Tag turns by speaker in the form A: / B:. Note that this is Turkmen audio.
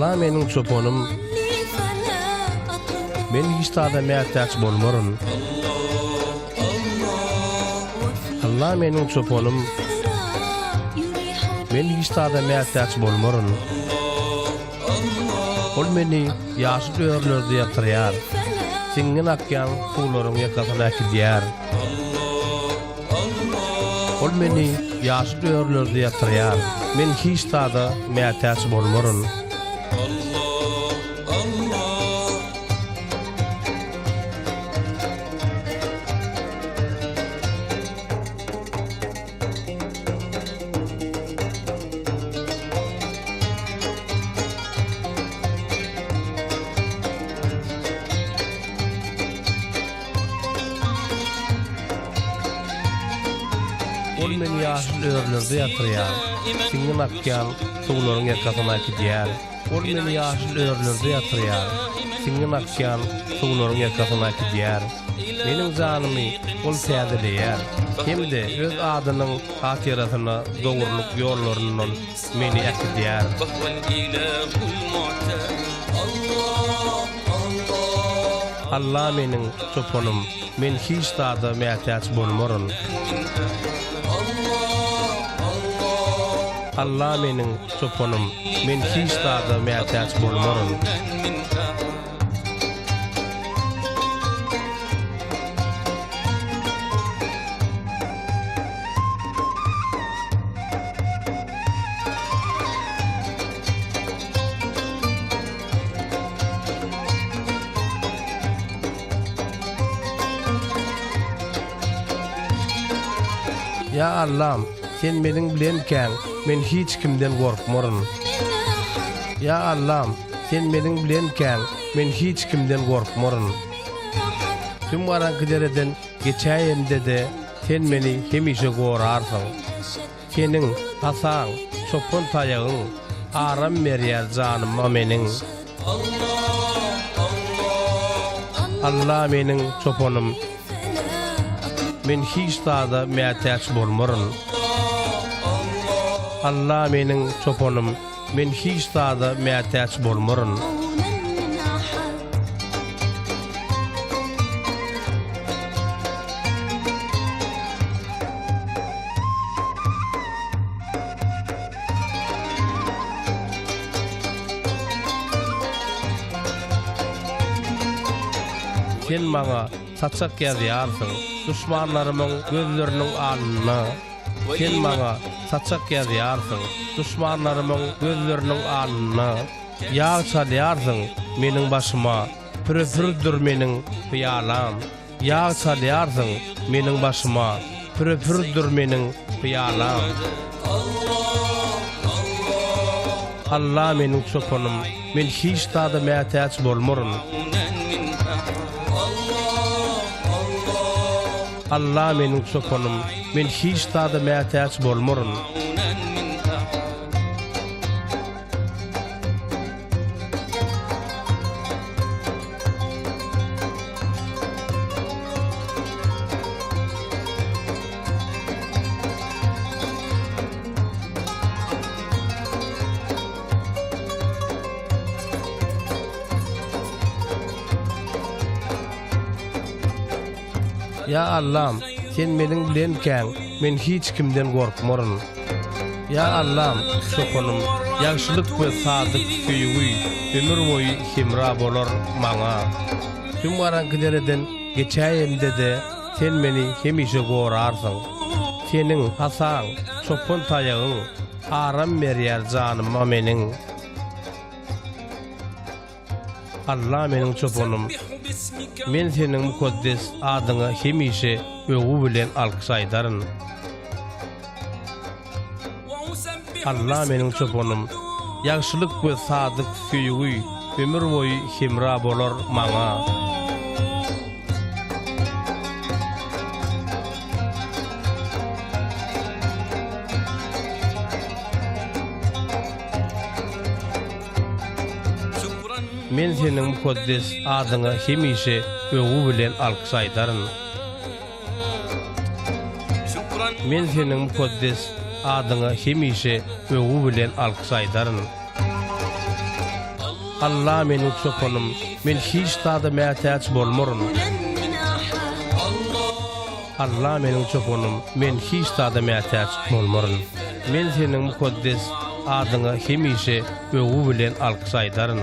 A: Allah meniň çopanym, men hiç zada mätäç bolmaryn. Allah meniň çopanym, men hiç zada mätäç bolmaryn. Ol meni ýaşyl örülerde ýatyrýar, siňňin akýan suwlaryň ýakasyna äkidýär. Ol meni ýaşyl örülerde ýatyrýar, men hiç zada mätäç bolmaryn. Ol meni ýaşyl örülerde ýatyrýar, siňňin akýan suwlaryň ýakasyna äkidýär. Ol meni ýaşyl örülerde ýatyrýar, siňňin akýan suwlaryň ýakasyna äkidýär. Meniň janymy Ol täzeleýär hem-de Öz adynyň hatyrasyna dogrulyk ýollaryndan meni äkidýär. Alla meniň çopanym, men hiç zada mätäç bolmaryn. Alla meniň çopanym, men hiç zada mätäç bolmaryn. Ýa Allam, Sen meniň bilenkäň, men hiç kimden gorkmaryn. Ýa Allam, Sen meniň bilenkäň, men hiç kimden gorkmaryn. Tüm garaňky dereden geçäýemde-de, Sen meni hemişe gorarsyň. Seniň hasaň, çopan taýagyň aram berýär janyma meniň. Alla meniň çopanym, men hiç zada mätäç bolmaryn. Alla meniň çopanym, men hiç zada mätäç bolmaryn. Sen maňa saçak ýazýarsyň, duşmanlarymyň gözleriniň alnynda. Sen maňa saçak ýazýarsyň, duşmanlarymyň gözleriniň alnynda. Ýag çalýarsyň meniň başyma, püre-pürdir meniň pyýalam. Ýag çalýarsyň meniň başyma, Püre-pürdir meniň pyýalam. Alla meniň çopanym, men hiç zada mätäç bolmaryn. Alla meniň çopanym, men hiç zada mätäç bolmaryn. Ýa Allam, Sen meniň bilenkäň, men hiç kimden gorkmaryn. Ýa Allam, çopanym, ýagşylyk we sadyk söýgi ömür boýy hemra bolar maňa. Tüm garaňky dereden geçäýemde-de, Sen meni hemişe gorarsyň. Seniň hasaň, çopan taýagyň aram berýär janyma meniň. Alla meniň çopanym. Men Seniň mukaddes adyňa hemişe öwgi bilen alkyş aýdaryn. Alla meniň çopanym. Ýagşylyk we sadyk söýgi ömür boýy hemra bolar maňa. Men Seniň mukaddes adyňa hemişe öwgi bilen alkyş aýdaryn. Men Seniň mukaddes adyňa hemişe öwgi bilen alkyş aýdaryn. Alla meniň çopanym, men hiç zada mätäç bolmaryn. Alla meniň çopanym, men hiç zada mätäç bolmaryn. Men Seniň mukaddes adyňa hemişe öwgi bilen alkyş aýdaryn.